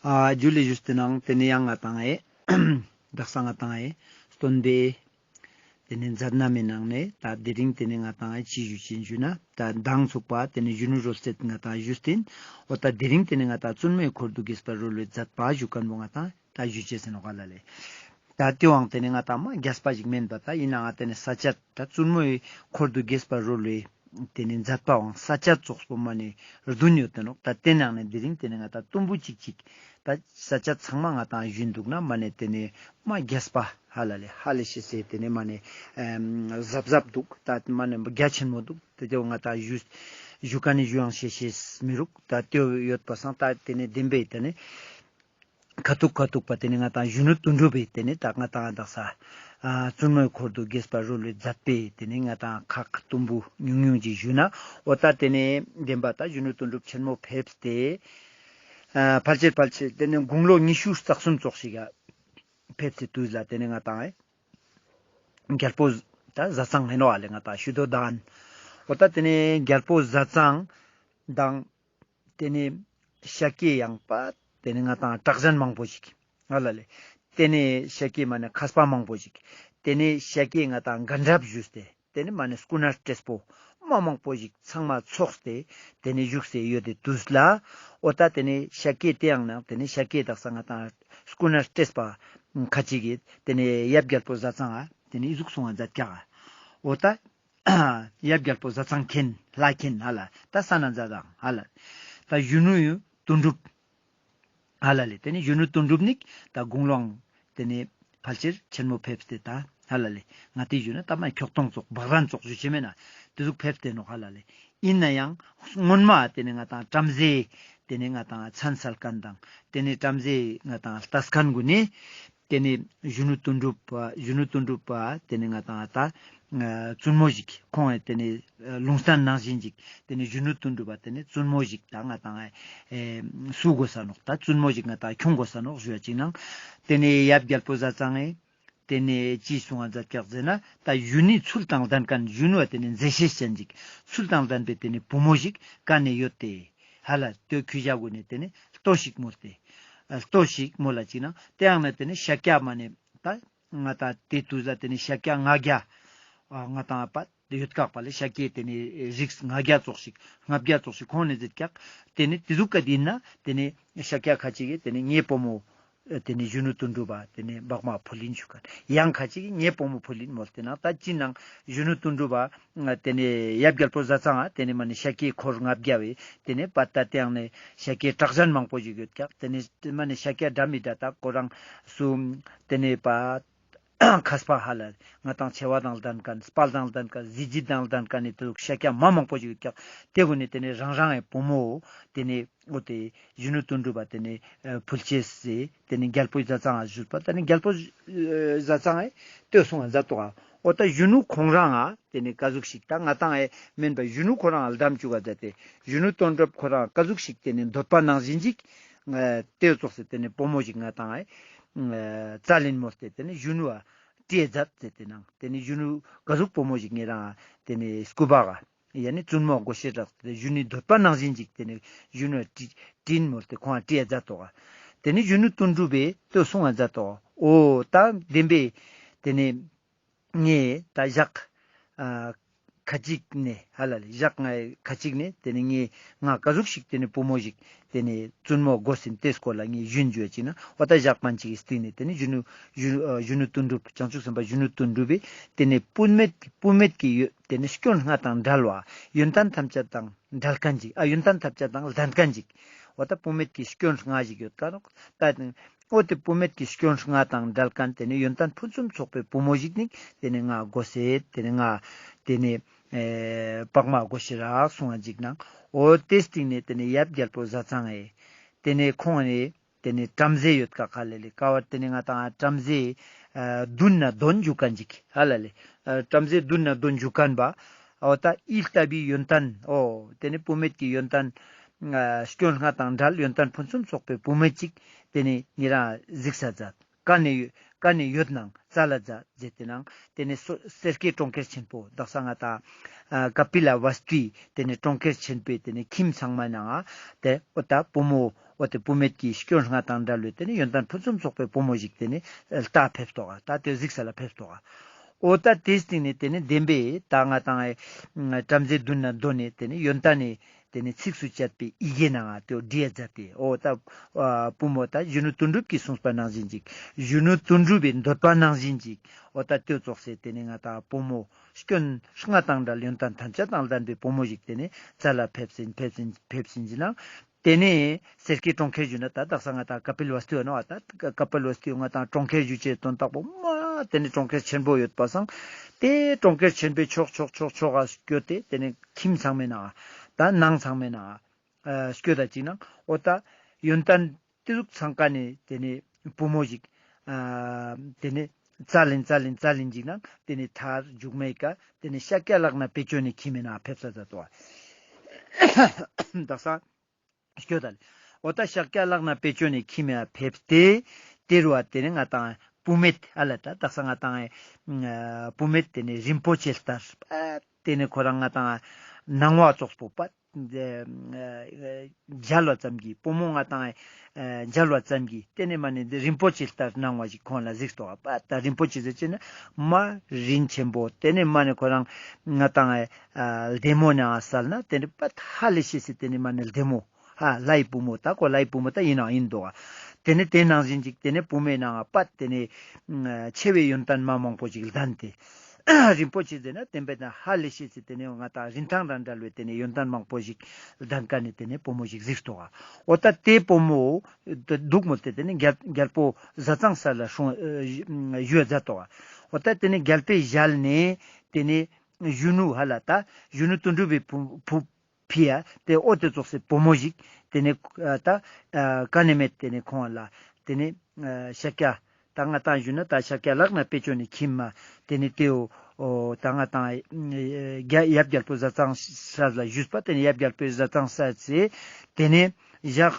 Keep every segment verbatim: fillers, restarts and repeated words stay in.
ཨ་ཇུ་ལེ་ཞུས་ཏེ་ནང་ཏེ་ནེ་ཡང་ང་ཏང་ཨེ་དག་ས་ང་ཏང་ཨེ་སྟོན་པའི་ཏེ་ནེ་མཛད་རྣམ་མི་ནང་ནེ་ད་དེ་རིང་ཏེ་ནེ་ང་ཏང་ཨེ་ཅི་ཞུ་ཅེས་ཞུ་ན་ད་མདང་ཚུགས་པ་ཏེ་ནེ་གཞོན་ནུ་རོལ་རྩེད་ང་ཏང་ཞུས་ཏེ་ཨིན། འོ་ད་དེ་རིང་ཏེ་ནེ་ང་ཏང་བཙུན་མོའི་འཁོར་དུ་དགྱེས་པ་རོལ་བའི་མཛད་པ་ཞུ་ཁན་བོ་ང་ཏང་ད་ཞུ་ཅེས་ཨིན་ནོག་ཧ་ལ་ལེ། ད་ཏེ་བོའང་ཏེ་ནེ་ང་ཏང་མ་རྒྱས་པ་ཞིག་མེན་པ་ད་ཨིན་ནའང་ཏེ་ནེ་ས་བཅད་ད་བཙུན་མོའི་འཁོར་དུ་དགྱེས་པ་རོལ་བའི་ཏེ་ནེ་མཛད་པའང་ས་བཅད་ཙོགས་པོ་མ་ནེ་རྡུན་ཡོད་དེ་ནོག་ད་ཏེ་ནང་ནེ་དེ་རིང་ཏེ་ནེ་ང་ཏང་དུམ་བུ་ཅིག་ཅིག་ད་ས་བཅད་ཚང་མ་ང་ཏང་ཞུན་དུག་ན་མ་ནེ་ཏེ་ནེ་མ་རྒྱས་པ་ཧ་ལ་ལེ་ཧ་ལས་ཤེས་སེ་ཏེ་ནེ་མ་ནེ་ཨེམ་ཟབ་ཟབ་དུག་ད་མ་ནེ་རྒྱ་ཆེན་མོ་དུག་ཏེ་ཏེ་བོ་ང་ཏང་ཞུ་ཞུ་ཁན་ནི་ཞུའང་ཤེས་ཤེས་མི་རུག་ད་ཏེ་བོ་ཡོད་པ་སང་ད་ཏེ་ནེ་བདེན་པའི་ཏེ་ནེ་ཁ་ཐུག་ཁ་ཐུག་པ་ཏེ་ནེ་ང་ཏང་གཞོན་ནུ་དོན་གྲུབ་པའི་ཏེ་ནེ་ད་ང་ཏང་དག་ས་ཨ་བཙུན་མོའི་འཁོར་དུ་དགྱེས་པ་རོལ་བའི་མཛད་པའི་ཏེ་ནེ་ང་ཏང་ཁག་དུམ་བུ་ཉུང་ཉུང་ཅིག་ཞུ་ན། འོ་ད་ཏེ་ནེ་བདེན་པ་ད་གཞོན་ནུ་དོན་གྲུབ་ཆེན་མོ་ཕེབས་ཏེ་ཨ་ཕལ་ཆེར་ཕལ་ཆེར་ཏེ་ནེ་དགུང་ལོ་ཉི་ཤུ་རྩ་གསུམ་ཙོགས་ཤིག་ག་ཕེབས་ཏེ་དུས་ལ་ཏེ་ནེ་ང་ཏང་ཨེ་རྒྱལ་པོ་ད་བཟའ་ཚང་ཨིན་ནོག་ཨ་ལེ་ང་ཏང་ཞུ་དོ་དང་། འོ་ད་ཏེ་ནེ་རྒྱལ་པོ་བཟའ་ཚང་དང་ཏེ་ནེ་ཤཱཀྱའི་ཡང་པ་ཏེ་ནེ་ང་ཏང་གྲགས་ཅན་མང་པོ་ཞིག་ཧ་ལ་ལེ། ཏེ་ནེ་ཤཱཀྱའི་མ་ནེ་མཁས་པ་མང་པོ་ཞིག་ཏེ་ནེ་ཤཱཀྱའི་ང་ཏང་རྒན་རབས་ཞུས་ཏེ་ཏེ་ནེ་མ་ནེ་སྐུ་ན་བགྲེས་པོ་མ་མང་པོ་ཞིག་ཚང་མ་ཚོགས་ཏེ་ཏེ་ནེ་བཞུགས་སེ་ཡོད་དེ་དུས་ལ། འོ་ད་ཏེ་ནེ་ཤཱཀྱའི་ཏེ་ཡང་ནང་ཏེ་ནེ་ཤཱཀྱའི་དག་ས་ང་ཏང་སྐུ་ན་བགྲེས་པ་ཁ་ཅིག་གི་ཏེ་ནེ་ཡབ་རྒྱལ་པོ་བཟའ་ཚང་ང་ཏེ་ནེ་ཨི་ཟུག་གསུང་བ་མཛད་ཀྱག་འོ་ད་ཡབ་རྒྱལ་པོ་བཟའ་ཚང་མཁྱེན་ལྷ་མཁྱེན་ཧ་ལ་ད་ས་ན་མཛད་དང་ཧ་ལ་ད་གཞོན་ནུ་དོན་གྲུབ་ཧ་ལ་ལེ། ཏེ་ནེ་གཞོན་ནུ་དོན་གྲུབ་ནི་ད་དགུང་ལོའང་ཏེ་ནེ་ཕལ་ཆེར་ཆེན་མོ་ཕེབས་ཏེ་ད་ཧ་ལ་ལེ་ང་ཏི་ཞུ་ན་ད་མ་ཁྱོག་ཐོང་ཙོགས་བག་རན་ཙོགས་ཞུ་ཅེས་མེད་ན་ཏེ་ཟུག་ཕེབས་ཏེ་ནོག་ཧ་ལ་ལེ། ཨིན་ན་ཡང་སྔོན་མ་ཏེ་ནེ་ང་ཏང་བྲམ་ཟེ་ཏེ་ནེ་ང་ཏང་མཚན་སལ་ཁན་དང་ཏེ་ནེ་བྲམ་ཟེ་ང་ཏང་ལྟས་ཁན་གུན་ནི་ཏེ་ནེ་གཞོན་ནུ་དོན་གྲུབ་པ་གཞོན་ནུ་དོན་གྲུབ་པ་ཏེ་ནེ་ང་ཏང་ད་བཙུན་མོ་ཞིག་ཁོང་ཏེ་ནེ་ལུང་བསྟན་ནང་བཞིན་ཞིག་ཏེ་ནེ་གཞོན་ནུ་དོན་གྲུབ་པ་ཏེ་ནེ་བཙུན་མོ་ཞིག་ད་ང་ཏང་ཨེ་སུ་དགོས་ས་ནོག་ད་བཙུན་མོ་ཞིག་ང་ཏང་ཁྱོང་དགོས་ས་ནོག་ཞུ་བ་ཅིག་ནང་ཏེ་ནེ་ཡབ་རྒྱལ་པོ་བཟའ་ཚང་ཨེ་ཏེ་ནེ་ཅི་གསུང་བ་མཛད་ཀྱག་ཟེར་ན་ད་གཞོན་ནུའི་ཚུལ་དང་ལྡན་ཁན་གཞོན་ནུ་བ་ཏེ་ནེ་མཛེས་ཤེས་ཅན་ཞིག་ཚུལ་དང་ལྡན་པའི་ཏེ་ནེ་བུ་མོ་ཞིག་ཀ་ནེ་ཡོད་དེ། ཧ་ལ་ཏེ་ཁྱོ་ཞ་གུན་ནི་ཏེ་ནེ་ལྟོས་ཤིག་མོལ་ཏེ། ལྟོས་ཤིག་མོལ་ལ་ཅིག་ན་ཏེ་ཡང་ན་ཏེ་ནེ་ཤཱཀྱ་མ་ནེ་ད་ང་ཏང་ཏེ་དུས་ལ་ཏེ་ནེ་ཤཱཀྱ་ལྔ་བརྒྱ་ང་ཏང་པ་ཡོད་ཀྱག་པ་ལེ། ཤཱཀྱའི་ཏེ་ནེ་རིགས་ལྔ་བརྒྱ་ཙོགས་ཤིག་ལྔ་བརྒྱ་ཙོགས་ཤིག་ཁོང་ནེ་ཟེར་ཀྱག་ཏེ་ནེ་ཏེ་ཟུག་ག་ཏེ་ཨིན་ན་ཏེ་ནེ་ཤཱཀྱ་ཁ་ཅིག་གི་ཏེ་ནེ་ངའི་བུ་མོ་ཏེ་ནེ་གཞོན་ནུ་དོན་གྲུབ་པ་ཏེ་ནེ་བག་མ་ཕུལ་ཨིན་ཞུ་ཁན། ཡང་ཁ་ཅིག་གི་ངའི་བུ་མོ་ཕུལ་ཨིན་མོལ་ཏེ་ནང་ད་ཅི་ནང་གཞོན་ནུ་དོན་གྲུབ་པ་ཏེ་ནེ་ཡབ་རྒྱལ་པོ་བཟའ་ཚང་ང་ཏེ་ནེ་མ་ནེ་ཤཱཀྱའི་འཁོར་ལྔ་བརྒྱ་བའི་ཏེ་ནེ་པ་ད་ཏེ་ཡང་ནེ་ཤཱཀྱའི་གྲགས་ཅན་མང་པོ་ཞིག་ཡོད་ཀྱག་ཏེ་ནེ་མ་ནེ་ཤཱཀྱ་འདྲ་མི་འདྲ་ད་ཁོ་རང་སུ་ཏེ་ནེ་པ་མཁས་པ་ཧ་ལ་ང་ཏང་ཆེ་བ་དང་ལྡན་ཁན་དཔལ་དང་ལྡན་ཁན་གཟི་བརྗིད་དང་ལྡན་ཁན་ནི་ཏེ་ཟུག་ཤཱཀྱ་མ་མང་པོ་ཞིག་ཡོད་ཀྱག་ཏེ་གུན་ནི་ཏེ་ནེ་རང་རང་ངི་བུ་མོ་ཏེ་ནེ་འོ་ཏེ་གཞོན་ནུ་དོན་གྲུབ་པ་ཏེ་ནེ་ཨ་ཕུལ་ཅེས་སི་ཏེ་ནེ་རྒྱལ་པོའི་བཟའ་ཚང་ང་ཞུས་པ་ཏེ་ནེ་རྒྱལ་པོ་ཨ་བཟའ་ཚང་ངི་ལྟོས་གསུང་བ་མཛད་དོག་འོ་ད་གཞོན་ནུ་ཁོང་རང་ང་ཏེ་ནེ་ཀ་ཟུག་ཞིག་ད་ང་ཏང་ཨེ་མེན་པ་གཞོན་ནུ་ཁོ་རང་ལྡམ་བཅུག་ག་མཛད་དེ་གཞོན་ནུ་དོན་གྲུབ་ཁོ་རང་ཀ་ཟུག་ཞིག་ཏེ་ནེ་འདོད་པ་ནང་བཞིན་ཞིག་ཨ་ལྟོས་ཙོགས་སེ་ཏེ་ནེ་བུ་མོ་ཞིག་ང་ཏང་ཨེ་ཨ་རྩལ་ལེན་མོལ་ཏེ་ཏེ་ནེ་གཞོན་ནུ་བ་དྲིས་མཛད་ཟེར་ཏེ་ནང་ཏེ་ནེ་གཞོན་ནུ་ཀ་ཟུག་བུ་མོ་ཞིག་ངེད་རང་ཏེ་ནེ་སྐུ་པ་ག་ཡ་ནི་བཙུན་མོ་དགོས་ཤེས་རག་ཏེ་གཞོན་ནུའི་འདོད་པ་ནང་བཞིན་ཅིག་ཏེ་ནེ་གཞོན་ནུ་དྲི་དྲིན་མོལ་ཏེ་ཁོང་ང་དྲི་ཡ་མཛད་དོ། ཏེ་ནེ་གཞོན་ནུ་དོན་གྲུབ་པས་ལྟོས་གསུང་བ་མཛད་དོ། འོ་ད་བདེན་པའི་ཏེ་ནེ་ངས་ད་ཞག་ཨ་ཁ་ཅིག་ནེ་ཧ་ལ་ལེ་ཞག་ང་ཁ་ཅིག་ནེ་ཏེ་ནེ་ངས་ང་ཀ་ཟུག་ཞིག་ཏེ་ནེ་བུ་མོ་ཞིག་ཏེ་ནེ་བཙུན་མོ་དགོས་ཟིན་ཏེ་སྐོར་ལ་ངས་ཞུན་ཞུ་བ་ཅིག་ན་འོ་ད་ཞག་མན་ཅིག་གི་སྟིང་ནེ་ཏེ་ནེ་གཞོན་ནུ་གཞོན་ཨ་གཞོན་ནུ་དོན་གྲུབ་བྱང་ཆུབ་སེམས་དཔའ་གཞོན་ནུ་དོན་གྲུབ་པས་ཏེ་ནེ་བུད་མེད་བུད་མེད་ཀྱི་ཡོད་ཏེ་ནེ་སྐྱོན་ལྔ་དང་བྲལ་བ་ཡོན་ཏན་ཐམས་ཅད་དང་བྲལ་ཁན་ཅིག་ཨ་ཡོན་ཏན་ཐམས་ཅད་དང་ལྡན་ཁན་ཅིག་འོ་ད་བུད་མེད་ཀྱི་སྐྱོན་ལྔ་ཞིག་ཡོད་ཀ་ནོག་ད། འོ་ཏེ་བུད་མེད་ཀྱི་སྐྱོན་ལྔ་དང་བྲལ་ཁན་ཏེ་ནེ་ཡོན་ཏན་ཕུན་སུམ་ཚོགས་པའི་བུ་མོ་ཞིག་ནི་ཏེ་ནེ་ང་དགོས་ཟེར་ཏེ་ནེ་ང་ཏེ་ནེ་ཨེ་བག་མ་དགོས་ཤེས་རག་གསུང་བ་ཅིག་ནང་འོ་ཏེ་སྟིང་ནེ་ཏེ་ནེ་ཡབ་རྒྱལ་པོ་བཟའ་ཚང་ངི་ཏེ་ནེ་ཁོང་ནི་ཏེ་ནེ་བྲམ་ཟེ་ཡོད་ཀ་ཁ་ལེ་ལེ་ཀ་བར་ཏེ་ནེ་ང་ཏང་བྲམ་ཟེ་ཨ་དུན་ན་དོན་ཞུ་ཁན་ཅིག་ཧ་ལ་ལེ་ཨ་བྲམ་ཟེ་དུན་ན་དོན་ཞུ་ཁན་པ་འོ་ད་ཨི་ལྟ་བུའི་ཡོན་ཏན་འོ་ཏེ་ནེ་བུད་མེད་ཀྱི་ཡོན་ཏན་ཨ་སྐྱོན་ལྔ་དང་བྲལ་ཡོན་ཏན་ཕུན་སུམ་ཚོགས་པའི་བུད་མེད་ཅིག་ཏེ་ནེ་ཉེ་རང་གཟིགས་ས་མཛད། ཀ་ནེ་ཡོད་ཀ་ནེ་ཡོད་ནང་རྩ་ལ་མཛད་ཟེར་ཏེ་ནང་ཏེ་ནེ་སོ་སེར་སྐྱའི་གྲོང་ཁྱེར་ཆེན་པོ་དག་ས་ང་ཏང་ཨ་ཀ་པི་ལ་བསྟུའི་ཏེ་ནེ་གྲོང་ཁྱེར་ཆེན་པོའི་ཏེ་ནེ་ཁྱིམ་ཚང་མ་ནང་ང་ཏེ་འོ་ད་བུ་མོ་ འོ་ཏེ་བུད་མེད་ཀྱི་སྐྱོན་ལྔ་དང་འབྲེལ་བའི་ཏེ་ནེ་ཡོན་ཏན་ཕུན་སུམ་ཚོགས་པའི་བུ་མོ་ཞིག་ཏེ་ནེ་ལྟ་ཕེབས་ཏོག་ག། ད་ཏེ་གཟིགས་ས་ལ་ཕེབས་ཏོག་ག། འོ་ད་ཏེའི་སྟེང་ནེ་ཏེ་ནེ་བདེན་པའི་ད་ང་དང་ཨེ་བྲམ་ཟེ་བདུན་ན་འདོན་ནེ་ཏེ་ནེ་ཡོན་ཏན་ནི་ཏེ་ནེ་ཚིགས་སུ་བཅད་པའི་ཡི་གེ་ནང་ང་ཏེ་བྲིའ་མཛད་དེ། འོ་ད་ཨ་བུ་མོ་ད་གཞོན་ནུ་དོན་གྲུབ་ཀྱིས་གསུངས་པ་ནང་བཞིན་ཅིག། གཞོན་ནུ་དོན་གྲུབ་པའི་འདོད་པ་ནང་བཞིན་ཅིག། འོ་ད་ཏེ་ཙོགས་སེ་ཏེ་ནེ་ང་དང་བུ་མོ་སྐྱོན་ལྔ་དང་འབྲེལ་ཡོན་ཏན་ཐམས་ཅད་དང་ལྡན་པའི་བུ་མོ་ཞིག་ཏེ་ནེ་རྩ་ལ་ཕེབས་ཟིན་ཕེབས་ཟིན་ཕེབས་ཟིན་ཅིག་ན། ཏེ་ནེ་སེར་སྐྱའི་གྲོང་ཁྱེར་ཞུ་ན་ད་དག་ས་ང་དང་ཀ་པིལ་ཝ་སྟུ་ཡོད་ནོག། ད་ཀ་པིལ་ཝ་སྟུ་ང་དང་གྲོང་ཁྱེར་ཞུ་ཅེས་དོན་དག་པོ་མ་ཏེ་ནེ་གྲོང་ཁྱེར་ཆེན་པོ་ཡོད་པ་སང་། ཏེ་གྲོང་ཁྱེར་ཆེན་པོའི་ཕྱོགས་ཕྱོགས་ཕྱོགས་ཕྱོགས་ག་སྐྱོད་དེ་ཏེ་ནེ་ཁྱིམ་ཚང་མའི་ནང་ད་ནང་ཚང་མའི་ནང་ཨ་སྐྱོད་ད་ཅིག་ན། འོ་ད་ཡོན་ཏན་ཏེ་ཟུག་ཚང་ཀ་ནེ་ཏེ་ནེ་བུ་མོ་ཞིག་ཨ་ཏེ་ནེ་རྩ་ལེན་རྩ་ལེན་རྩ་ལེན་ཅིག་ན་ཏེ་ནེ་ཐར་མཇུག་མའི་ཀ་ཏེ་ནེ་ཤཱཀྱ་ལག་ན་པེ་ཅོན་ནི་ཁྱིམ་མའི་ནང་ཕེབས་ས་ད་ཏོ། དག་ས་སྐྱོད་ད་ལེ། འོ་ད་ཤཱཀྱ་ལག་ན་པེ་ཅོན་ནི་ཁྱིམ་མའ་ཕེབས་ཏེ་ཏེ་རུ་བ་ཏེ་ནེ་ང་དང་བུད་མེད་ཨ་ལ་ད་དག་ས་ང་དང་ཨ་བུད་མེད་ཏེ་ནེ་རིན་པོ་ཆེ་ལྟར་ཨ་ཏེ་ནེ་ཁོ་རང་ང་དང་སྣང་བ་ཙོགས་པོ་པ་མཇལ་བ་ཙམ་གྱིས་བུ་མོ་ང་དང་ཨ་མཇལ་བ་ཙམ་གྱིས་ཏེ་ནེ་མ་ནེ་རིན་པོ་ཆེ་ལྟར་སྣང་བ་ཞིག་ཁོང་ལ་གཟིགས་ཏོག་པ། ད་རིན་པོ་ཆེ་ཟེར་ཅེ་ན་མ་རིན་ཆེན་པོ་ཏེ་ནེ་མ་ནེ་ཁོ་རང་ང་དང་ཨ་ལྡེ་མོ་ནང་སལ་ན་ཏེ་ནེ་པ་ཧ་ལས་ཤེས་སི་ཏེ་ནེ་མ་ནེ་ལྡེ་མོ། ཧ་ལྷའི་བུ་མོ་ད་ཁོ་ལྷའི་བུ་མོ་ད་ཡིན་ནའང་ཡིན་འདུག་ག། ཏེ་ནེ་ཏེ་ནང་བཞིན་ཅིག་ཏེ་ནེ་བུ་མོའི་ནང་ང་པ་ཏེ་ནེ་ཆེ་བའི་ཡོན་ཏན་མ་མང་པོ་ཞིག་ལྡན་ཏེ། རིན་པོ་ཆེ་ཟེར་ན་བདེན་པའི་ནང་ཧ་ལས་ཤེས་སི་ཏེ་ནེ་ང་དང་རིན་ཐང་དང་འབྲེལ་བའི་ཏེ་ནེ་ཡོན་ཏན་མང་པོ་ཞིག་ལྡན་ཀ་ནེ་ཏེ་ནེ་བུ་མོ་ཞིག་གཟིགས་ཏོག་ག། འོ་ད་ཏེ་བུ་མོ་འདུག་མོལ་ཏེ་ཏེ་ནེ་རྒྱལ་རྒྱལ་པོ་ཟས་གཙང་སར་ལ་སྲུང་ཨ་ཞུ་ཡ་མཛད་ཏོག་ག། འོ་ད་ཏེ་ནེ་རྒྱལ་པོའི་ཞལ་ནེ་ཏེ་ནེ་གཞོན་ནུ་ཧ་ལ་ད་གཞོན་ནུ་དོན་གྲུབ་པའི་བུ་བུ་ཕི་ཡ་ཏེ་འོ་ཏེ་ཙོགས་སེ་བུ་མོ་ཞིག་ཏེ་ནེ་ད་ཀ་ནེ་མེད་ཏེ་ནེ་ཁོང་ལ་ཏེ་ནེ་ཤཱཀྱ་ད་ང་དང་ཞུ་ན་ད་ཤཱཀྱ་ལག་ན་པེ་ཅོན་ནི་ཁྱིམ་མ་ཏེ་ནེ་ཏེའོ་ད་ང་དང་ཡབ་རྒྱལ་པོ་ཟས་གཙང་སར་ལ་ཞུས་པ། ཏེ་ནེ་ཡབ་རྒྱལ་པོའི་ཟས་གཙང་སར་ཚེ་ཏེ་ནེ་ཞག་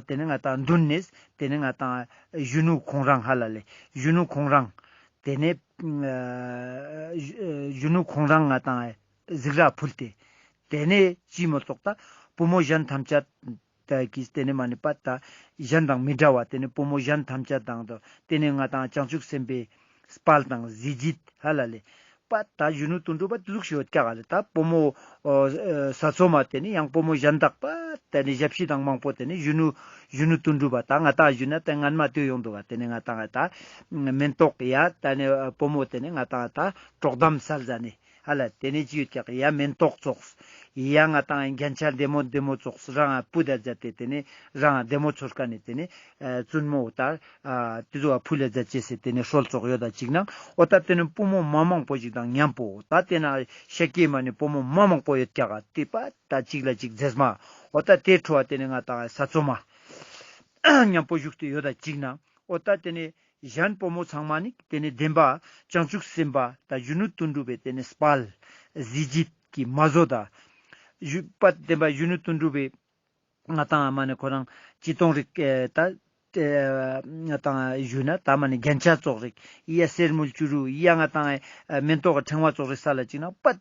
ཏེ་ནེ་ང་དང་འདུན་ནེ་ཏེ་ནེ་ང་དང་གཞོན་ནུ་ཁོང་རང་ཧ་ལ་ལེ་གཞོན་ནུ་ཁོང་རང་ཏེ་ནེ་གཞོན་ནུ་ཁོང་རང་ང་དང་གཟིགས་ར་ཕུལ་ཏེ། ཏེ་ནེ་ཅི་མོལ་ཏོག་ད་བུ་མོ་གཞན་ཐམས་ཅད་ད་ཀྱིས་ཏེ་ནེ་མ་ནེ་པ་ད་གཞན་དང་མི་འདྲ་བ་ཏེ་ནེ་བུ་མོ་གཞན་ཐམས་ཅད་དང་ཏེ་ནེ་ང་དང་བྱང་ཆུབ་སེམས་དཔའི་དཔལ་དང་གཟི་བརྗིད་ཧ་ལ་ལེ། པ་ད་གཞོན་ནུ་དོན་གྲུབ་པ་ལུགས་ཤིག་ཡོད་ཀྱག་ག་ལེ། ད་བུ་མོ་ཨོ་ས་འཚོ་མ་ཏེ་ནེ་ཡང་བུ་མོ་གཞན་དག་པ་ཏེ་ནེ་ཞབས་ཕྱི་དང་མང་པོ་ཏེ་ནེ་གཞོན་ནུ་གཞོན་ནུ་དོན་གྲུབ་པ་ད་ང་དང་ཞུ་ན་ད་སྔན་མ་ཏེ་ཡོང་འདུག་ག། ཏེ་ནེ་ང་དང་ད་མེན་ཏོག་ཡ་ད་ནེ་བུ་མོ་ཏེ་ནེ་ང་དང་ད་གྲོགས་དམ་སལ་ཟ་ནེ། ཧ་ལ་ཏེ་ནེ་ཅི་ཡོད་ཀྱག་ཡ་མེན་ཏོག་ཙོགས། ཡ་ང་དང་རྒྱན་ཆ་ལྡེ་མོ་ལྡེ་མོ་ཙོགས་རང་ཕུད་ད་མཛད་དེ་ཏེ་ནེ་རང་ལྡེ་མོ་ཚོར་ཀ་ནེ་ཏེ་ནེ་ཨ་བཙུན་མོ་ད་ཨ་ཏེ་ཚོ་ཕུད་ལ་མཛད་ཅེས་སི་ཏེ་ནེ་སྲོལ་ཙོགས་ཡོད་ད་ཅིག་ན། འོ་ད་ཏེ་ནེ་བུ་མོ་མ་མང་པོ་ཞིག་དང་མཉམ་པོ་ད་ཏེ་ན་ཤཱཀྱའི་མ་ནེ་བུ་མོ་མ་མང་པོ་ཡོད་ཀྱག་ག། ཏེ་པ་ད་ཅིག་ལ་ཅིག་མཛེས་མ། འོ་ད་ཏེ་ཁྲོ་བ་ཏེ་ནེ་ང་དང་ས་འཚོ་མ་མཉམ་པོ་བཞུགས་ཏེ་ཡོད་ད་ཅིག་ན། འོ་ད་ཏེ་ནེ་གཞན་བུ་མོ་ཚང་མ་ནི་ཏེ་ནེ་བདེན་པ་བྱང་ཆུབ་སེམས་དཔའ་ད་གཞོན་ནུ་དོན་གྲུབ་པའི་ཏེ་ནེ་དཔལ་གཟི་བརྗིད་ཀྱི་མ་བཟོ་ད། བདེན་པ་གཞོན་ནུ་དོན་གྲུབ་པའི་ང་དང་མ་ནེ་ཁོ་རང་ཅི་གཏོང་རིགས་ད་ང་དང་ཞུ་ན་ད་མ་ནེ་རྒྱན་ཆ་ཙོགས་རིགས་ཡ་གསེར་དངུལ་བྱུ་རུ་ཡ་ང་དང་མེན་ཏོག་གི་ཕྲེང་བ་ཙོགས་རིགས་སལ་ལ་ཅིག་ན་པ་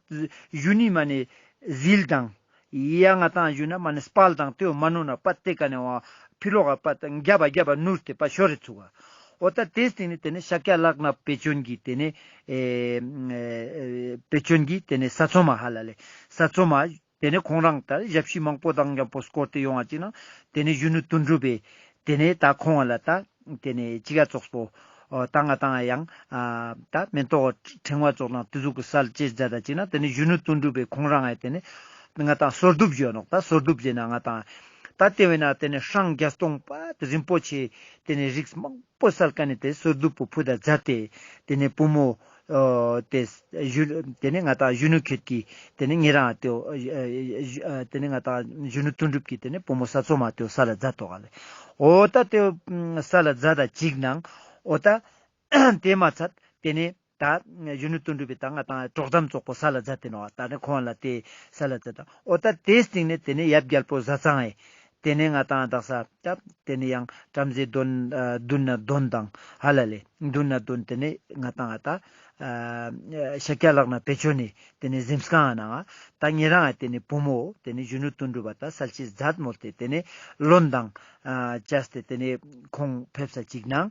གཞོན་ནུའི་མ་ནེ་ཟིལ་དང་། ཡ་ང་དང་ཞུ་ན་མ་ནེ་དཔལ་དང་ཏེའོ་མ་ནུ་ན་པ་ཏེ་ཀ་ནེ་བ་ཕི་ལོག་ག་པ་རྒྱབ་པ་རྒྱབ་པ་ནུར་ཏེ་པ་ཤོར་རེ་ཚུགས་ག། འོ་ད་ཏེའི་སྟེང་ནེ་ཏེ་ནེ་ཤཱཀྱ་ལག་ན་པེ་ཅོན་གྱི་ཏེ་ནེ་ཨེ་པེ་ཅོན་གྱི་ཏེ་ནེ་ས་འཚོ་མ་ཧ་ལ་ལེ་ས་འཚོ་མ་ཏེ་ནེ་ཁོང་རང་ད་ཞབས་ཕྱི་མང་པོ་དང་མཉམ་པོ་སྐོར་ཏེ་ཡོང་བ་ཅིག་ན་ཏེ་ནེ་གཞོན་ནུ་དོན་གྲུབ་པའི་ཏེ་ནེ་ད་ཁོང་བ་ལ་ད། ཏེ་ནེ་ཅི་ག་ཙོགས་པོ་ཨོ་ད་ང་དང་ཡང་ཨ་ད་མེན་ཏོག་ཕྲེང་བ་ཙོགས་ནང་ཏེ་ཟུག་གི་སལ་ཅེས་མཛད་ད་ཅིག་ན་ཏེ་ནེ་གཞོན་ནུ་དོན་གྲུབ་པའི་ཁོང་རང་ཨེ་ཏེ་ནེ་ང་དང་སོར་གདུབ་ཞུ་ནོག། ད་སོར་གདུབ་ཞེ་ན་ང་དང་ད་ཏེ་བས་ན་ཏེ་ནེ་སྲང་བརྒྱ་སྟོང་པ་རིན་པོ་ཆེ་ཏེ་ནེ་རིགས་མང་པོ་སལ་ཀ་ནེ་ཏེ་སོར་གདུབ་པོ་ཕུད་ད་མཛད་དེ་ཏེ་ནེ་བུ་མོ་ཨོ་ཏེ་གཞོན་ཏེ་ནེ་ང་དང་གཞོན་ནུ་ཁྱོད་ཀྱིས་ཏེ་ནེ་ཉེ་རང་ཏེ་ཨོ་ཨ་ཨ་ཏེ་ནེ་ང་དང་གཞོན་ནུ་དོན་གྲུབ་ཀྱིས་ཏེ་ནེ་བུ་མོ་ས་འཚོ་མ་ཏེ་སལ་ལ་མཛད་དོག་ག་ལེ། འོ་ད་ཏེ་སལ་ལ་མཛད་ད་ཅིག་ནང་འོ་ད་ཏེ་མ་ཚད་ཏེ་ནེ་ད་གཞོན་ནུ་དོན་གྲུབ་པའི་ད་ང་དང་གྲོགས་དམ་ཙོགས་པོ་སལ་ལ་མཛད་དེ་ནོག། ད་ནི་ཁོང་ལ་ཏེ་སལ་ལ་མཛད་ད་འོ་ད་ཏེའི་སྟེང་ནེ་ཏེ་ནེ་ཡབ་རྒྱལ་པོ་ཟས་གཙང་ཨེ་ ཏེ་ནེ་ང་ཏང་དག་ས་ཏ་ཏེ་ནེ་ཡང་བྲམ་ཟེ་གདོན་ཨ་གདོན་ན་གདོན་དང་ཧ་ལ་ལེ། གདོན་ན་གདོན་ཏེ་ནེ་ང་ཏང་ཨ་ཏ་ཨ་ཤཱཀྱ་ལག་ན་བེ་ཅོན་ནི་ཏེ་ནེ་གཟིམས་ཁང་ང་ནང་ང་ཏ་ཉེ་རང་ཨ་ཏེ་ནེ་བུ་མོ་ཏེ་ནེ་གཞོན་ནུ་དོན་གྲུབ་པ་ཏ་སལ་ཅེས་མཛད་མོལ་ཏེ་ཏེ་ནེ་བློན་དང་ཨ་བཅས་ཏེ་ཏེ་ནེ་ཁོང་ཕེབས་ས་ཅིག་ནང་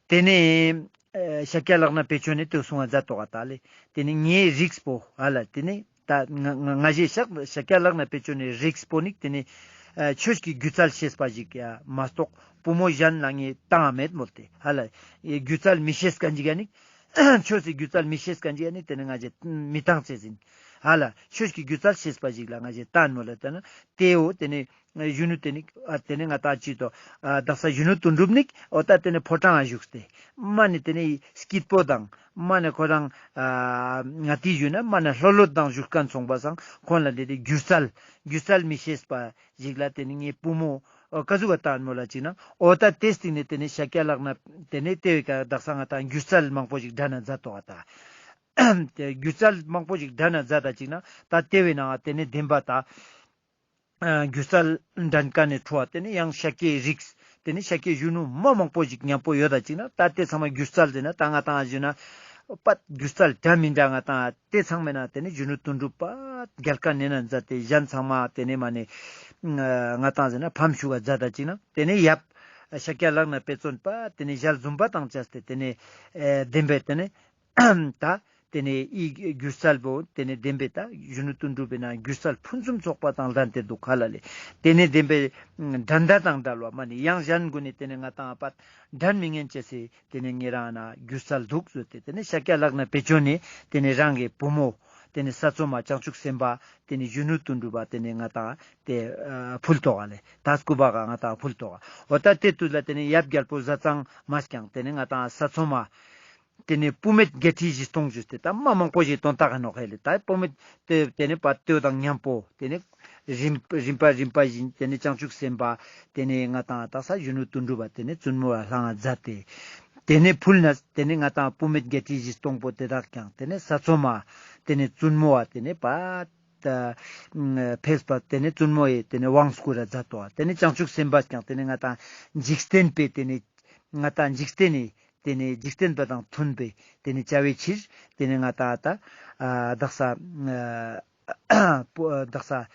ཏེ་ནེ་ཨ་ཤཱཀྱ་ལག་ན་བེ་ཅོན་ནི་ཏེ་གསུང་བ་མཛད་དོག་ག་ཏ་ལེ། ཏེ་ནེ་ངའི་རིགས་པོ་ཧ་ལ་ཏེ་ནེ་ཏ་ང་ང་ང་ཞེས་ཤཱཀ་ཤཱཀྱ་ལག་ན་བེ་ཅོན་ནི་རིགས་པོ་ནི་ཏེ་ནེ་ཨ་ཆོས་ཀྱི་སྒྱུ་རྩལ་ཤེས་པ་ཞིག་ཡ་མ་གཏོགས་བུ་མོ་གཞན་ལ་ངས་བཏང་ང་མེད་མོལ་ཏེ་ཧ་ལ། ཨེ་སྒྱུ་རྩལ་མི་ཤེས་མཁན་ཅིག་ཡ་ནི་ཆོས་སི་སྒྱུ་རྩལ་མི་ཤེས་མཁན་ཅིག་ཡ་ནི་ཏེ་ནེ་ང་ཞེས་མི་བཏང་ཅེས་ཨིན། ཧ་ལ་ཆོས་ཀྱི་སྒྱུ་རྩལ་ཤེས་པ་ཞིག་ལ་ང་ཞེས་བཏང་མོལ་ལ་ཏེ་ནེ་ཏེའོ་ཏེ་ནེ་གཞོན་ནུ་ཏེ་ནེ་ཨ་ཏེ་ནེ་ང་ཏང་ཅི་ཏོ་ཨ་དག་ས་གཞོན་ནུ་དོན་གྲུབ་ནི་འོ་ཏ་ཏེ་ནེ་ཕོ་བྲང་ང་བཞུགས་ཏེ་མ་ནེ་ཏེ་ནེ་སྐྱིད་པོ་དང་མ་ནེ་ཁོ་རང་ཨ་ང་ཏི་ཞུ་ན་མ་ནེ་ལྷོད་ལྷོད་དང་བཞུགས་མཁན་སོང་པ་སང་ཁོང་ལ་ཏེ་ཏེ་སྒྱུ་རྩལ་སྒྱུ་རྩལ་མི་ཤེས་པ་ཞིག་ལ་ཏེ་ནེ་ངའི་བུ་མོ་ཨ་ཀ་ཟུག་ག་བཏང་མོལ་ལ་ཅིག་ན་འོ་ཏ་ཏེ་སྟིང་ནེ་ཏེ་ནེ་ཤཱཀྱ་ལག་ན་ཏེ་ནེ་ཏེ་བའི་ཀ་དག་ས་ང་ཏང་སྒྱུ་རྩལ་མང་པོ་ཞིག་འགྲན་ན་མཛད་དོག་ག་ཏ། ཏེ་སྒྱུ་རྩལ་མང་པོ་ཞིག་འགྲན་ན་མཛད་ད་ཅིག་ན་ཏ་ཏེ་བའི་ནང་ཏེ་ནེ་བདེན་པ་ཏ། ཨ་སྒྱུ་རྩལ་འགྲན་མཁན་ནི་ཁྲོད་ཏེ་ནེ་ཡང་ཤཱཀྱའི་རིགས་ཏེ་ནེ་ཤཱཀྱའི་གཞོན་ནུ་མ་མང་པོ་ཞིག་མཉམ་པོ་ཡོད་ད་ཅིག་ན་ཏ་ཏེ་ཚང་མ་སྒྱུ་རྩལ་ཟེར་ན་ཏ་ང་ཏང་ཞུ་ན་པ་སྒྱུ་རྩལ་འདྲ་མི་འདྲ་ང་ཏང་ཏེ་ཚང་མའི་ནང་ཏེ་ནེ་གཞོན་ནུ་དོན་གྲུབ་པ་རྒྱལ་ཁ་ནེ་ན་མཛད་དེ་གཞན་ཚང་མ་ཏེ་ནེ་མ་ནེ་ང་ཏང་ཟེར་ན་ཕམ་ཞུགས་ཀ་མཛད་ད་ཅིག་ན་ཏེ་ནེ་ཡབ་ཤཱཀྱ་ལག་ན་དཔེ་མཚོན་པ་ཏེ་ནེ་ཞལ་འཛུམ་པ་དང་བཅས་ཏེ་ཏེ་ནེ་ཨེ་བདེན་པའི་ཏེ་ནེ། ཏ་ཏེ་ནེ་འི་སྒྱུ་རྩལ་པོ་ཏེ་ནེ་བདེན་པའི་ཏ་གཞོན་ནུ་དོན་གྲུབ་པའི་ནང་སྒྱུ་རྩལ་ཕུན་སུམ་ཚོགས་པ་དང་ལྡན་ཏེ་འདུག་ཧ་ལ་ལེ། ཏེ་ནེ་བདེན་པའི་འགྲན་ཟླ་དང་བྲལ་བ་མ་ནེ་ཡང་གཞན་གུན་ནི་ཏེ་ནེ་ང་ཏང་པ་འགྲན་མི་ཉན་ཅེས་སི་ཏེ་ནེ་ཉེ་རང་ན་སྒྱུ་རྩལ་འདུག་ཟེར་ཏེ་ཏེ་ནེ་ཤཱཀྱ་ལག་ན་བེ་ཅོན་ནི་ཏེ་ནེ་རང་གི་བུ་མོ་ཏེ་ནེ་ས་འཚོ་མ་བྱང་ཆུབ་སེམས་དཔའ་ཏེ་ནེ་གཞོན་ནུ་དོན་གྲུབ་པ་ཏེ་ནེ་ང་ཏང་ཏེ་ཨ་ཕུལ་དོག་ག་ལེ། ཏ་སྐུ་པ་ག་ང་ཏང་ཕུལ་དོག་ག་འོ་ཏ་ཏེ་དུས་ལ་ཏེ་ནེ་ཡབ་རྒྱལ་པོ་ཟས་གཙང་མས་ཀྱང་ཏེ་ནེ་ང་ཏང་ས་འཚོ་མ། ཏེ་ནེ་བུད་མེད་བརྒྱད་ཁྲི་བཞི་སྟོང་ཞུས་ཏེ་ཏ་མ་མང་པོ་ཞིག་དོན་དག་ག་ནོག་ཧེ་ལེ། ཏ་བུད་མེད་ཏེ་ཏེ་ནེ་པ་ཏེའོ་དང་མཉམ་པོ་ཏེ་ནེ་རིམ་རིམ་པ་རིམ་པ་བཞིན་ཏེ་ནེ་བྱང་ཆུབ་སེམས་དཔའ་ཏེ་ནེ་ང་ཏང་དག་ས་གཞོན་ནུ་དོན་གྲུབ་པ་ཏེ་ནེ་བཙུན་མོ་བ་ལྷང་ང་མཛད་དེ་ཏེ་ནེ་ཕུལ་ན་ཏེ་ནེ་ང་ཏང་བུད་མེད་བརྒྱད་ཁྲི་བཞི་སྟོང་པོ་ཏེ་དག་ཀྱང་ཏེ་ནེ་ས་འཚོ་མ་ཏེ་ནེ་བཙུན་མོ་བ་ཏེ་ནེ་པ་ཏ་ཕེབས་པ་ཏེ་ནེ་བཙུན་མོ་ཡི་ཏེ་ནེ་དབང་བསྐུར་ར་མཛད་དོ། ཏེ་ནེ་བྱང་ཆུབ་སེམས་དཔའ་ཀྱང་ཏེ་ནེ་ང་ཏང་འཇིག་རྟེན་པའི་ཏེ་ནེ་ང་ཏང་འཇིག་རྟེན་ནི་ཏེ་ནེ་འཇིག་རྟེན་པ་དང་མཐུན་པའི་ཏེ་ནེ་བྱ་བའི་ཕྱིར་ཏེ་ནེ་ང་ཏང་ཏ་ཨ་དག་ས་ཨ་བུ་ཨ་དག་ས་ཨ་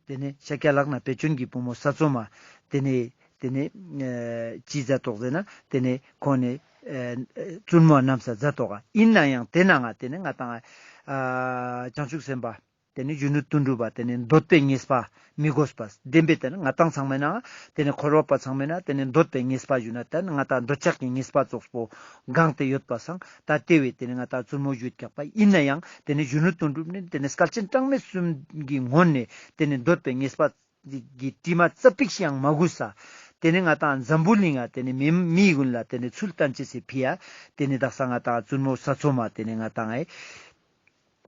ཏེ་ནེ་ཤཱཀྱ་ལག་ན་བེ་ཅོན་གྱི་བུ་མོ་ས་འཚོ་མ་ཏེ་ནེ་ཏེ་ནེ་ཨ་ཅི་མཛད་དོག་ཟེར་ན་ཏེ་ནེ་ཁོང་ནེ་ཨ་བཙུན་མོ་རྣམས་ས་མཛད་དོག་ག་ཨིན་ན་ཡང་ཏེ་ནང་ང་ཏེ་ནེ་ང་ཏང་ཨ་བྱང་ཆུབ་སེམས་དཔའ་ཏེ་ནེ་གཞོན་ནུ་དོན་གྲུབ་པ་ཏེ་ནེ་འདོད་པའི་ཉེས་པ་མི་དགོས་པ་བདེན་པའི་ཏེ་ནེ་ང་ཏང་ཚང་མའི་ནང་ཏེ་ནེ་འཁོར་བ་པ་ཚང་མའི་ནང་ཏེ་ནེ་འདོད་པའི་ཉེས་པ་ཞུ་ན་ཏེ་ནེ་ང་ཏང་འདོད་ཆགས་ཀྱི་ཉེས་པ་ཙོགས་པོ་གང་ཏེ་ཡོད་པ་སང་ཏ་ཏེ་བས་ཏེ་ནེ་ང་ཏང་བཙུན་མོ་ཞུས་ཀྱག་པ་ཨིན་ན་ཡང་ཏེ་ནེ་གཞོན་ནུ་དོན་གྲུབ་ནི་ཏེ་ནེ་སྐལ་ཆེན་གྲངས་མེད་གསུམ་གྱི་སྔོན་ནེ་ཏེ་ནེ་འདོད་པའི་ཉེས་པ་གི་དྲི་མ་ཙ་པིག་ཤིག་ཡང་མ་གོས་ས། ཏེ་ནེ་ང་ཏང་འཛམ་བུ་གླིང་ང་ཏེ་ནེ་མི་མི་གུན་ལ་ཏེ་ནེ་ཚུལ་བསྟན་ཅེས་སི་ཕི་ཡ་ཏེ་ནེ་དག་ས་ང་ཏང་བཙུན་མོ་ས་འཚོ་མ་ཏེ་ནེ་ང་ཏང་ཨེ་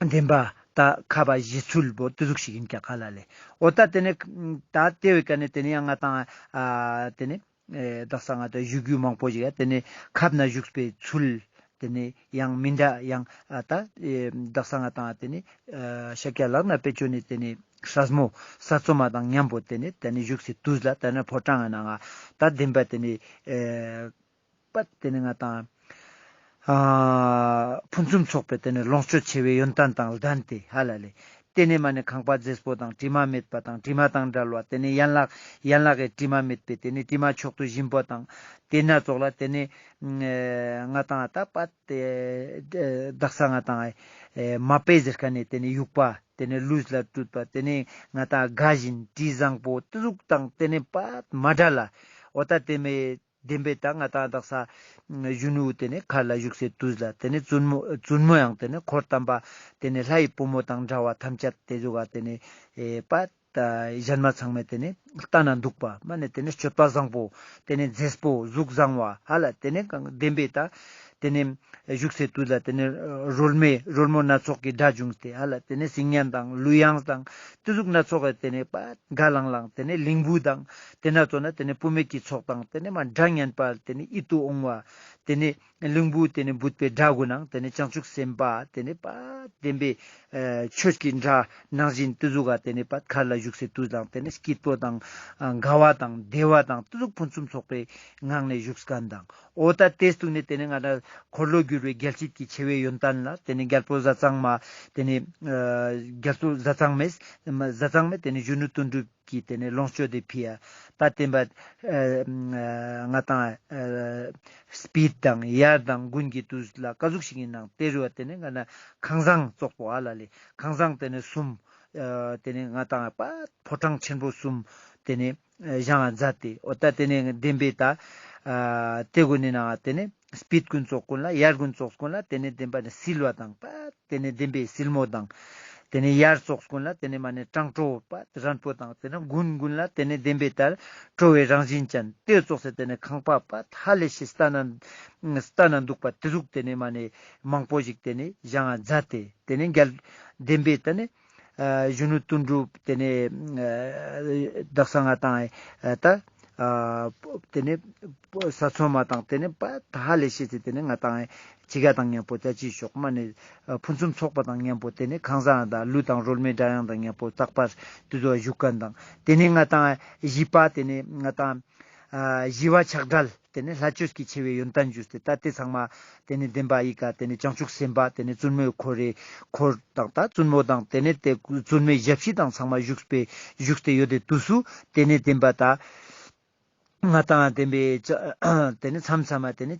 བདེན་པ་ཏ་ཁ་བ་ཞི་ཚུལ་པོ་ཏེ་ཟུག་ཤིག་ཨིན་ཀྱག་ཧ་ལ་ལེ། འོ་ཏ་ཏེ་ནེ་ཏ་ཏེ་བའི་ཀ་ནེ་ཏེ་ནེ་ཡང་ང་ཏང་ཨ་ཏེ་ནེ་ཨེ་དག་ས་ང་ཏང་བཞུགས་རྒྱུ་མང་པོ་ཞིག་ཡ་ཏེ་ནེ་ཁབ་ན་བཞུགས་པའི་ཚུལ་ཏེ་ནེ་ཡང་མི་འདྲ་ཡང་ཨ་ཏ་ཨེ་དག་ས་ང་ཏང་ཏེ་ནེ་ཨ་ཤཱཀྱ་ལག་ན་བེ་ཅོན་ནི་ཏེ་ནེ་སྲས་མོ་ས་འཚོ་མ་དང་མཉམ་པོ་ཏེ་ནེ་ཏེ་ནེ་བཞུགས་སི་དུས་ལ་ཏེ་ནེ་ཕོ་བྲང་ང་ནང་ང་ཏ་བདེན་པ་ཏེ་ནེ་ཨེ་པ་ཏེ་ནེ་ང་ཏང་ཨ་ཕུན་སུམ་ཚོགས་པའི་ཏེ་ནེ་ལོངས་སྤྱོད་ཆེ་བའི་ཡོན་ཏན་དང་ལྡན་ཏེ་ཧ་ལ་ལེ། ཏེ་ནེ་མ་ནེ་ཁང་པ་མཛེས་པོ་དང་དྲི་མ་མེད་པ་དང་དྲི་མ་དང་བྲལ་བ་ཏེ་ནེ་ཡན་ལག་ཡན་ལག་གི་དྲི་མ་མེད་པའི་ཏེ་ནེ་དྲི་མ་མཆོག་ཏུ་ཞིམ་པོ་དང་ཏེ་ན་ཙོགས་ལ་ཏེ་ནེ་ང་ཏང་ཏ་པ་ཏེ་དག་ས་ང་ཏང་ཨེ་མ་པེ་ཟེར་ཁན་ནི་ཏེ་ནེ་ཡུག་པ་ཏེ་ནེ་ལུས་ལ་སྤྲུལ་པ་ཏེ་ནེ་ང་ཏང་དགའ་བཞིན་དྲི་བཟང་པོ་ཏེ་ཟུག་དང་ཏེ་ནེ་པ་མ་འདྲ་ལ་འོ་ཏ་ཏེ་མེ་བདེན་པའི་ཏ་ང་ཏང་དག་ས་གཞོན་ནུ་ཏེ་ནེ་མཁར་ལ་བཞུགས་སའི་དུས་ལ་ཏེ་ནེ་བཙུན་མོ་བཙུན་མོ་ཡང་ཏེ་ནེ་འཁོར་དམ་པ་ཏེ་ནེ་ལྷའི་བུ་མོ་དང་འདྲ་བ་ཐམས་ཅད་ཏེ་ཟུག་ག་ཏེ་ནེ་ཨེ་པ་ཏ་གཞན་མ་ཚང་མས་ཏེ་ནེ་ལྟ་ན་སྡུག་པ་མ་ནེ་ཏེ་ནེ་སྤྱོད་པ་བཟང་པོ་ཏེ་ནེ་མཛེས་པོ་གཟུགས་བཟང་བ་ཧ་ལ་ཏེ་ནེ་གང་བདེན་པའི་ཏ་ཏེ་ནེ་བཞུགས་སའི་དུས་ལ་ཏེ་ནེ་རོལ་མོའི་རོལ་མོ་སྣ་ཚོགས་ཀྱི་སྒྲ་བྱུང་སྟེ་ཧ་ལ་ཏེ་ནེ་སིལ་སྙན་དང་གླུ་དབྱངས་དང་ཏེ་ཟུག་སྣ་ཚོགས་ཀྱི་ཏེ་ནེ་པ་དགའ་ལང་ལང་ཏེ་ནེ་གླིང་བུ་དང་ཏེ་ན་ཙོགས་ན་ཏེ་ནེ་བུད་མེད་ཀྱི་ཚོགས་དང་ཏེ་ནེ་མ་སྒྲ་སྙན་པ་ཏེ་ནེ་ཡིད་དུ་འོང་བ་ ཏེ་ནེ་གླིང་བུ་ཏེ་ནེ་བུད་པའི་སྒྲ་གུན་ནང་ཏེ་ནེ་བྱང་ཆུབ་སེམས་དཔའ་ཏེ་ནེ་པ་བདེན་པའི་ཆོས་ཀྱི་སྒྲ་ནང་བཞིན་ཏེ་ཟུག་ག་ཏེ་ནེ་པ་མཁར་ལ་བཞུགས་སེ་ཏུས་དང་ཏེ་ནེ་སྐྱིད་པོ་དང་དགའ་བ་དང་བདེ་བ་དང་ཏེ་ཟུག་ཕུན་སུམ་ཚོགས་པའི་ངང་ནེ་བཞུགས་ཁན་དང་། འོ་ད་ཏེ་སྟུག་ནེ་ཏེ་ནེ་ང་ད་འཁོར་ལོ་སྒྱུར་བའི་རྒྱལ་སྲིད་ཀྱི་ཆེ་བའི་ཡོན་ཏན་ལ་ཏེ་ནེ་རྒྱལ་པོ་ཟས་གཙང་མ་ཏེ་ནེ་རྒྱལ་པོ་ཟས་གཙང་མས་ཟས་གཙང་མས་ཏེ་ནེ་གཞོན་ནུ་དོན་གྲུབ་ཀྱི་ཏེ་ནེ་ལོངས་སྤྱོད་དེ་ཕི་ཡ། ད་ཏེ་བ་ང་དང་སྤིད་དང་ཡར་དང་དགུན་གྱི་ཏུས་ལ་ཀ་ཟུག་ཞིག་ཨིན་ནང་ཏེ་རུ་བ་ཏེ་ནེ་ང་ན་ཁང་བཟང་ཙོགས་པོ་ཨ་ལ་ལེ། ཁང་བཟང་ཏེ་ནེ་སུམ། ཏེ་ནེ་ང་དང་པ་ཕོ་བྲང་ཆེན་པོ་སུམ། ཏེ་ནེ་བཞེངས་མཛད་དེ། འོ་ད་ཏེ་ནེ་བདེན་པའི་ད་ཏེ་གུན་ནི་ནང་ཏེ་ནེ་སྤིད་གུན་ཙོགས་གུན་ལ་ཡར་གུན་ཙོགས་གུན་ལ་ཏེ་ནེ་བདེན་པ་ནི་བསིལ་བ་དང་པ་ཏེ་ནེ་བདེན་པའི་བསིལ་མོ་དང་། ཏེ་ནེ་ཡར་ཙོགས་གུན་ལ་ཏེ་ནེ་མ་ནེ་གྲང་དྲོ་པ་རན་པོ་དང་ཏེ་ནེ་དགུན་གུན་ལ་ཏེ་ནེ་བདེན་པའི་ལྟར་དྲོ་བའི་རང་བཞིན་ཅན་ཏེ་ཙོགས་སེ་ཏེ་ནེ་ཁང་པ་པ་ཧ་ལས་ཤེས་ལྟ་ན་ལྟ་ན་འདུག་པ་ཏེ་ཟུག་ཏེ་ནེ་མ་ནེ་མང་པོ་ཞིག་ཏེ་ནེ་བཞེངས་མཛད་དེ་ཏེ་ནེ་རྒྱལ་བདེན་པའི་ཏེ་ནེ་གཞོན་ནུ་དོན་གྲུབ་ཏེ་ནེ་དག་ས་ང་དང་ད་ཏེ་ནེ་ས་འཚོ་མ་དང་ཏེ་ནེ་པ་ཧ་ལས་ཤེས་ཏེ་ཏེ་ནེ་ང་དང་ཅི་ག་དང་མཉམ་པོ་ད་ཅི་ཤོག་མ་ནེ་ཕུན་སུམ་ཚོགས་པ་དང་མཉམ་པོ་ཏེ་ནེ་ཁང་བཟང་དང་གླུ་དང་རོལ་མོའི་སྒྲ་དབྱངས་དང་མཉམ་པོ་རྟག་པར་ཏེ་ཟུག་བཞུགས་ཁན་དང་ཏེ་ནེ་ང་དང་བཞི་པ་ཏེ་ནེ་ང་དང་ཞི་བ་ཆགས་བྲལ་ཏེ་ནེ་ལྷ་ཆོས་ཀྱི་ཆེ་བའི་ཡོན་ཏན་ཞུས་ཏེ་ད་ཏེ་ཚང་མ་ཏེ་ནེ་བདེན་པ་ཨི་ཀ་ཏེ་ནེ་བྱང་ཆུབ་སེམས་དཔའ་ཏེ་ནེ་བཙུན་མོའི་འཁོར་རེ་འཁོར་དང་ད་བཙུན་མོ་དང་ཏེ་ནེ་ཏེ་བཙུན་མོའི་ཞབས་ཕྱི་དང་ཚང་མ་བཞུགས་པའི་བཞུགས་ཏེ་ཡོད་དེ་དུས་སུ་ཏེ་ནེ་བདེན་པ་ད་ང་དང་བདེན་པའི་ཏེ་ནེ་མཚམས་མཚམས་མ་ཏེ་ནེ་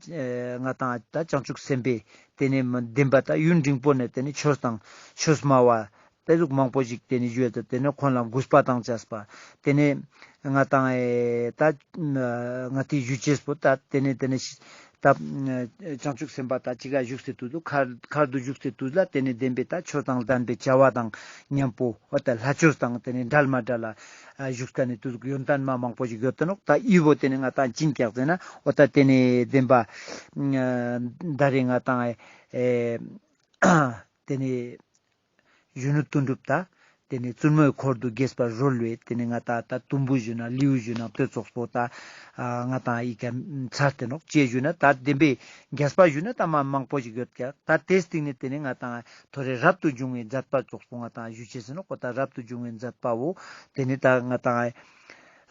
ང་དང་ད་བྱང་ཆུབ་སེམས་དཔའི་ཏེ་ནེ་བདེན་པ་ད་ཡུན་རིང་པོ་ནེ་ཏེ་ནེ་ཆོས་དང་ཆོས་སྨྲ་བ་ཏེ་ཟུག་མང་པོ་ཞིག་ཏེ་ནེ་ཞུས་ཏེ་ཏེ་ནེ་ཁོང་ལ་གུས་པ་དང་བཅས་པ་ཏེ་ནེ་ང་དང་ཨེ་ད་ང་ཏི་ཞུ་ཅེས་པོ་ད་ཏེ་ནེ་ཏེ་ནེ་ད་བྱང་ཆུབ་སེམས་དཔའ་ད་ཅི་ག་བཞུགས་སེ་དུས་དུ་མཁར་མཁར་དུ་བཞུགས་སེ་དུས་ལ་ཏེ་ནེ་བདེན་པའི་ད་ཆོས་དང་ལྡན་པའི་བྱ་བ་དང་མཉམ་པོ་འོ་ད་ལྷ་ཆོས་དང་ཏེ་ནེ་འབྲལ་མ་འབྲལ་ལ་བཞུགས་ཀ་ནེ་དུས་ཡོན་ཏན་མ་མང་པོ་ཞིག་ཡོད་དེ་ནོག་ད་ཨི་བོ་ཏེ་ནེ་ང་དང་ཅི་ཀྱག་ཟེར་ན་འོ་ད་ཏེ་ནེ་བདེན་པ་ད་རེ་ང་དང་ཨེ་ཏེ་ནེ་གཞོན་ནུ་དོན་གྲུབ་ད་ཏེ་ནེ་བཙུན་མོའི་འཁོར་དུ་དགྱེས་པར་རོལ་བའི་ཏེ་ནེ་ང་དང་ད་དུམ་བུ་ཞུ་ན་ལེའུ་ཞུ་ན་ཏེ་ཙོགས་པོ་ད་ང་དང་ཨི་ཀ་ཚར་ཏེ་ནོག་ཅི་ཞུ་ན་ད་བདེན་པའི་རྒྱས་པ་ཞུ་ན་ད་མ་མང་པོ་ཞིག་ཡོད་ཀྱག་ད་ཏེ་སྟིང་ནེ་ཏེ་ནེ་ང་དང་ཐོ་རེ་རབ་ཏུ་བྱུང་བའི་མཛད་པ་ཙོགས་པོ་ང་དང་ཞུ་ཅེས་ཟེར་ནོག་འོ་ད་རབ་ཏུ་བྱུང་བའི་མཛད་པ་བོ་ཏེ་ནེ་ད་ང་དང་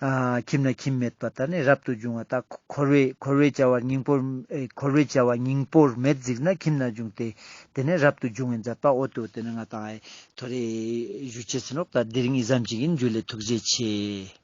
ཨ་ཁྱིམ་ན་ཁྱིམ་མེད་པ་ད་ནི་རབ་ཏུ་བྱུང་བ་ད་འཁོར་བའི་འཁོར་བའི་བྱ་བ་སྙིང་པོར་ཨེ་འཁོར་བའི་བྱ་བ་སྙིང་པོར་མེད་གཟིགས་ན་ཁྱིམ་ན་བྱུང་སྟེ་ཏེ་ནེ་རབ་ཏུ་བྱུང་བའི་མཛད་པ་འོ་ཏེ་འོ་ཏེ་ནེ་ང་དང་ཐོ་རེ་ཞུ་ཅེས་ཟེར་ནོག་ད་དེ་རིང་ཨི་ཙམ་ཅིག་ཨིན། ཇུ་ལེ། ཐུགས་རྗེ་ཆེ།